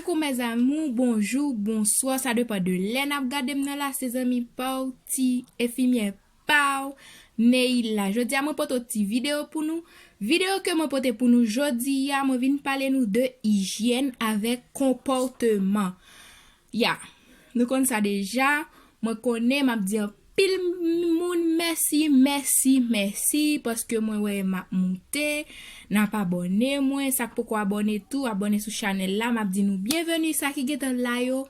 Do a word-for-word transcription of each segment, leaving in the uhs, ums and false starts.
Koukou mes amours, bonjou, bonswa, sa depann de lè n ap gade m nan la, se zanmi pa w, ti enfimyè pa w, Neila. Jodi a mwen pote yon ti videyo pou nou. Videyo ke mwen pote pou nou jodi a, mwen vin pale nou de ijyèn avèk konpòteman. Ya, nou konn sa deja. Mwen konnen m ap di anpil moun mèsi, mèsi, mèsi, paske mwen wè m ap moute. N ap abòne mwen, sa k poko abòne tou, abòne sou chanèl la, m ap di nou byenveni, sa ki gentan la yo.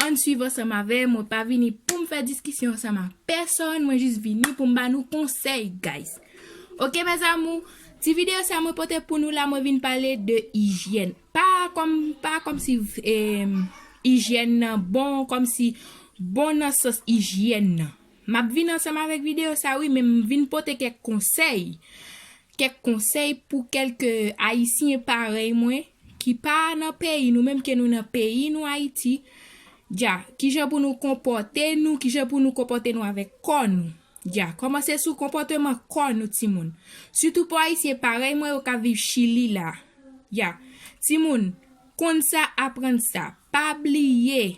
Ann swiv ansanm avè m, mwen pa vini pou m fè diskisyon ansanm ak pèsòn, mwen jis vini pou m ba nou konsèy, guys. Oke, mes amours, ti videyo sa mwen pote pou nou la, mwen vin pale de ijyèn. Pa kòm, pa kòmsi, em, ijyèn nan bon, kòmsi bon nan sans ijyèn nan. M ap vin ansanm avèk videyo sa wi, men m vin pote kèk konsèy. Kèk konsèy pou kèlke Ayisyen parèy mwen ki pa nan peyi nou, menm ke nou nan peyi nou Ayiti. Dja, kijan pou nou konpòte nou, kijan pou nou konpòte nou avèk kò nou. Dja, kòmanse sou konpòteman kò nou timoun. Sitou pou Ayisyen parèy mwen yo k ap viv Chili la. Ya, timoun, konn sa, aprann sa. Pa bliye,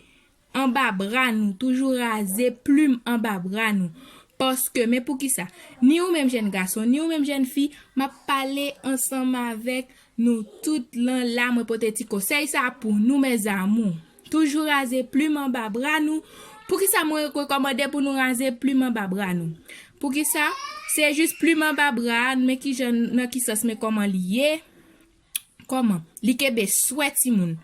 anba bra nou, toujou raze plim anba bra nou. Paske, men poukisa? Ni ou menm jèn gason, ni ou menm jèn fi, m ap pale ansanm avèk nou tout lan la, mwen pote ti konsèy sa pou nou, mes amours. Toujou raze plim anba bra nou. Poukisa mwen rekòmande pou nou raze plim anba bra nou? Poukisa? Se jis plim anba bra, men kijan, nan ki sans, men kòman li ye? Kòman? Li kenbe swè timoun.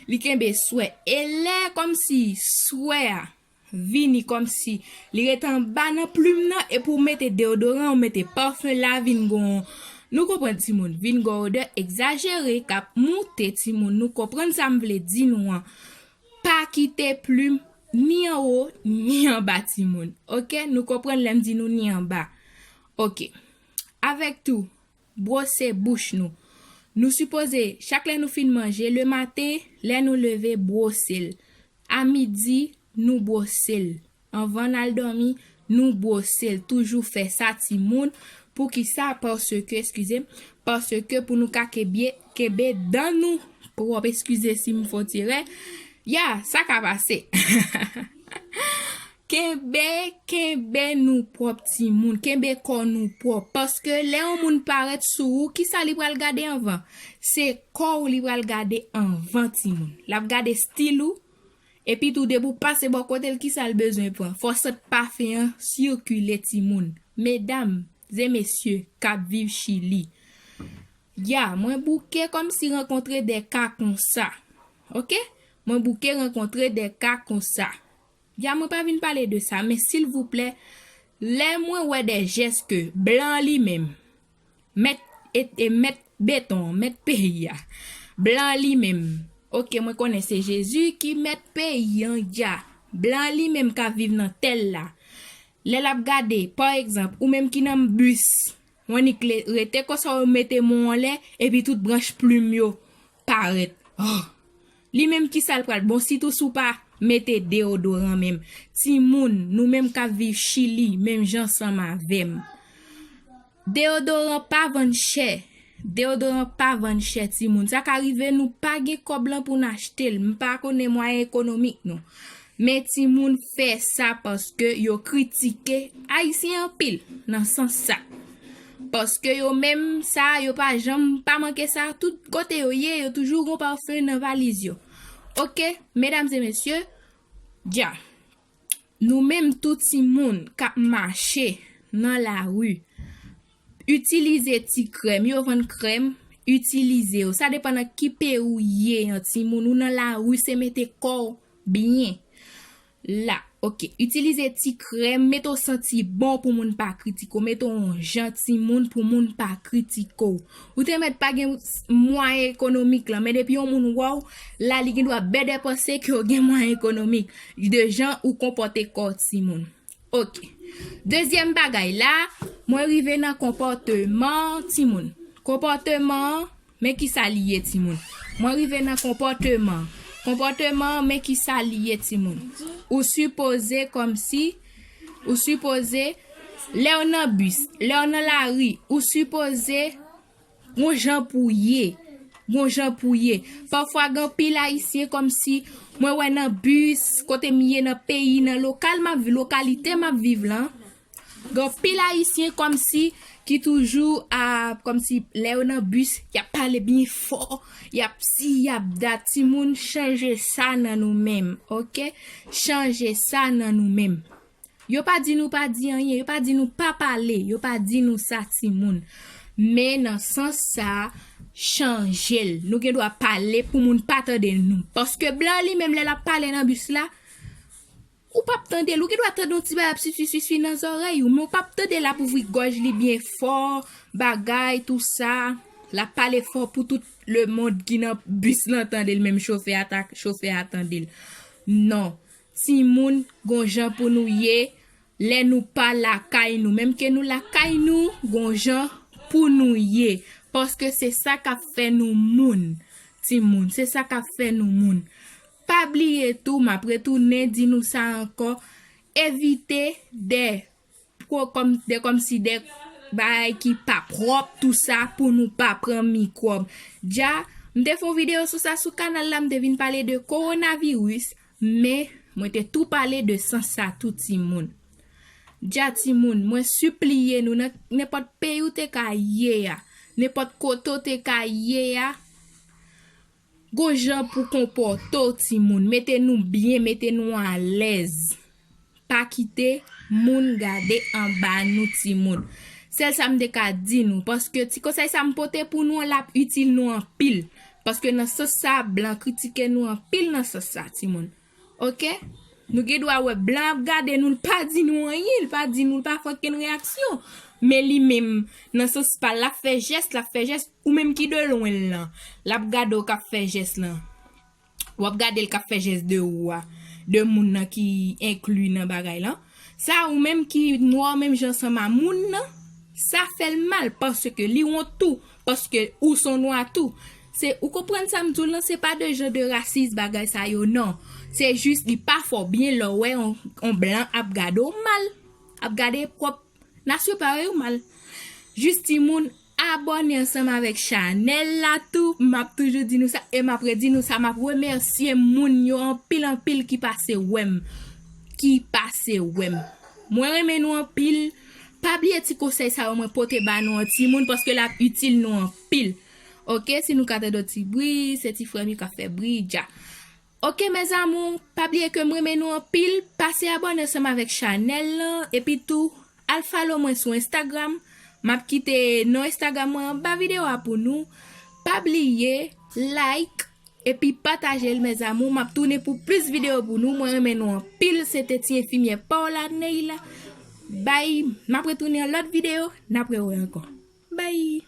Li kenbe swè. E lè kòmsi swè a vini kòmsi li ret anba nan plim nan, epi w mete deyodoran, w mete pafen la, vin gon, nou konprann timoun, vin gon odè egzajere k ap moute timoun. Nou konprann sa m vle di nou an. Pa kite plim ni anwo, ni anba timoun. Oke? Nou konprann lè m di nou ni anba. Oke. Avèk tou, bwose bouch nou. Nou sipoze, chak lè nou fin manje, le maten, lè nou leve, bwose l. A midi, nou bwose l. Anvan n al dòmi, nou bwose l. Toujou fè sa, timoun. Poukisa? Paske, eskize m, paske pou nou ka kenbe, kenbe dan nou pwòp. Eskize si m fè yon ti erè. Ya, sa ka pase. Kenbe, kenbe nou pwòp timoun, kenbe kò nou pwòp. Paske lè yon moun parèt sou ou, kisa li pral gade anvan? Se kò w li pral gade anvan timoun. L ap gade stil ou, epi tou depi w pase bò kote l, kisa l bezwen pran? Fò sant pafen an sikile timoun. Medam e mesye k ap viv Chili. Ya, mwen bouke kòmsi rankontre de ka konsa. Oke? Mwen bouke rankontre de ka konsa. Ya, mwen pa vin pale de sa, men silvouplè, lè mwen wè de jès ke blan li menm, mèt, e, e mèt beton an, mèt peyi a, blan li menm, oke, mwen konnen se Jezi ki mèt peyi an, ya, blan li menm k ap viv nan tèl la. Lè l ap gade, pa egzanp, ou menm ki nan bis, w annik le-, rete konsa, ou mete men w anlè, epi tout branch plim yo parèt. Oh! Li menm kisa l pral? Bon, sitou si w pa mete deyodoran menm. Timoun, nou menm k ap viv Chili, menm jan ansanm avè m. Deyodoran pa vann chè. Deyodoran pa vann chè, timoun. Sa ka rive nou pa gen kòb lan pou n achte l. M pa konnen mwayen ekonomik nou. Men timoun fè sa paske yo kritike Ayisyen anpil nan sans sa. Paske yo menm sa, yo pa janm pa manke sa. Tout kote yo ye, yo toujou gon pafen nan valiz yo. Oke, medam e mesye, dja. Nou menm tou timoun k ap mache nan lari, itilize ti krèm, yo vann krèm, itilize yo. Sa depann nan ki peyi w ye an timoun, ou nan lari, se mete kò w byen. La, oke. Itilize ti krèm, mete w santi bon pou moun pa kritike w, mete w yon jan timoun pou moun pa kritike w. Ou te mèt pa gen mwayen ekonomik lan, men depi yon moun wè w, la li gendwa bèdè panse ke w gen mwayen ekonomik, de jan ou konpòte kò w timoun. Oke. Dezyèm bagay la, mwen rive nan konpòteman timoun. Konpòteman an, men kisa li ye timoun. Mwen rive nan konpòteman. Konpòteman an, men kisa li ye timoun. Ou sipoze kòmsi, ou sipoze, lè w nan bis, lè w nan lari, ou sipoze yon jan pou w ye. Gon jan pou ye. Pafwa gen anpil Ayisyen kòmsi mwen wè nan bis, kote m ye nan peyi, nan lokal m ap viv, lokalite m ap viv lan. Gen anpil Ayisyen kòmsi ki toujou a, kòmsi lè yo nan bis, y ap pale byen fò, y ap si, y ap dat. Timoun, chanje sa nan nou menm, oke? Chanje sa nan nou menm. Yo pa di nou pa di anyen, yo pa di nou pa pale, yo pa di nou sa timoun. Men nan sans sa, chanje l. Nou gen dwa pale pou moun pa tande nou. Paske blan li menm lè l ap pale nan bis la, ou p ap tande l. Ou gen dwa tande yon ti bagay ap siswi siswi nan zòrèy ou, men ou p ap tande l ap ouvri gòj li byen fò, bagay, tou sa. L ap pale fò pou tout lemonn ki nan bis lan tande l, menm chofè a ta, chofè a tande l. Non. Timoun, gon jan pou nou ye lè nou pa lakay nou. Menm ke nou lakay nou, gon jan pou nou ye. Paske se sa k ap fè nou moun, timoun. Se sa k ap fè nou moun. Pa bliye tou, m ap retounen di nou sa ankò, evite de, kòm, de kòmsi de bagay ki pa pwòp, tou sa, pou nou pa pran mikwòb. Dja, m te fè yon videyo sou sa sou kanal la, m te vin pale de kowonaviris, men mwen te tou pale de sans sa tou timoun. Dja timoun, mwen sipliye nou, nan nenpòt peyi w te ka ye a, nenpòt kote w te ka ye a, gon jan pou konpòte w timoun, mete nou byen, mete nou alèz. Pa kite moun gade anba nou timoun. Sèl sa m te ka di nou, paske ti konsèy sa m pote pou nou an, l ap itil nou anpil. Paske nan sans sa, blan kritike nou anpil nan sans sa, timoun. Oke? Nou gen dwa wè blan ap gade nou, l pa di nou anyen, l pa di nou, l pa fè okenn reyaksyon. Men li menm, nan sans pa l, l ap fè jès, l ap fè jès, ou menm ki de lwen l lan, l ap gade w k ap fè jès lan. W ap gade l k ap fè jès de ou a, de moun nan ki enkli nan bagay lan. Sa ou menm ki nwa menm jan ansanm a moun nan, sa fè l mal paske li wont tou, paske ou se yon nwa tou. Se, ou konprann sa m di w lan, se pa de jan de rasis bagay sa yo, non. Se jis li pa fè w byen lè w wè yon, yon blan ap gade w mal, ap gade pwòp nasyon parèy ou mal. Jis timoun, abòne ansanm avèk chanèl la tou. M ap toujou di nou sa, e m ap redi nou sa, m ap remèsye moun yo anpil, anpil ki pase wè m. Ki pase wè m. Mwen renmen nou anpil. Pa bliye ti konsèy sa yo mwen pote ba nou an timoun, paske l ap itil nou anpil. Oke, si nou ka tande yon ti bri, se ti frè m yo k ap fè bri, dja. Oke, mes amours, pa bliye ke m renmen nou anpil. Pase abòne ansanm avèk chanèl lan, epi tou, al follow mwen sou Instagram. M ap kite non Instagram mwen anba videyo a pou nou. Pa bliye, like, epi pataje l, mes amours. M ap tounen pou plis videyo pou nou. Mwen renmen nou anpil. Se te ti enfimyè Paola Neila. Bay, m ap retounen yon lòt videyo. N ap rewè ankò. Bay.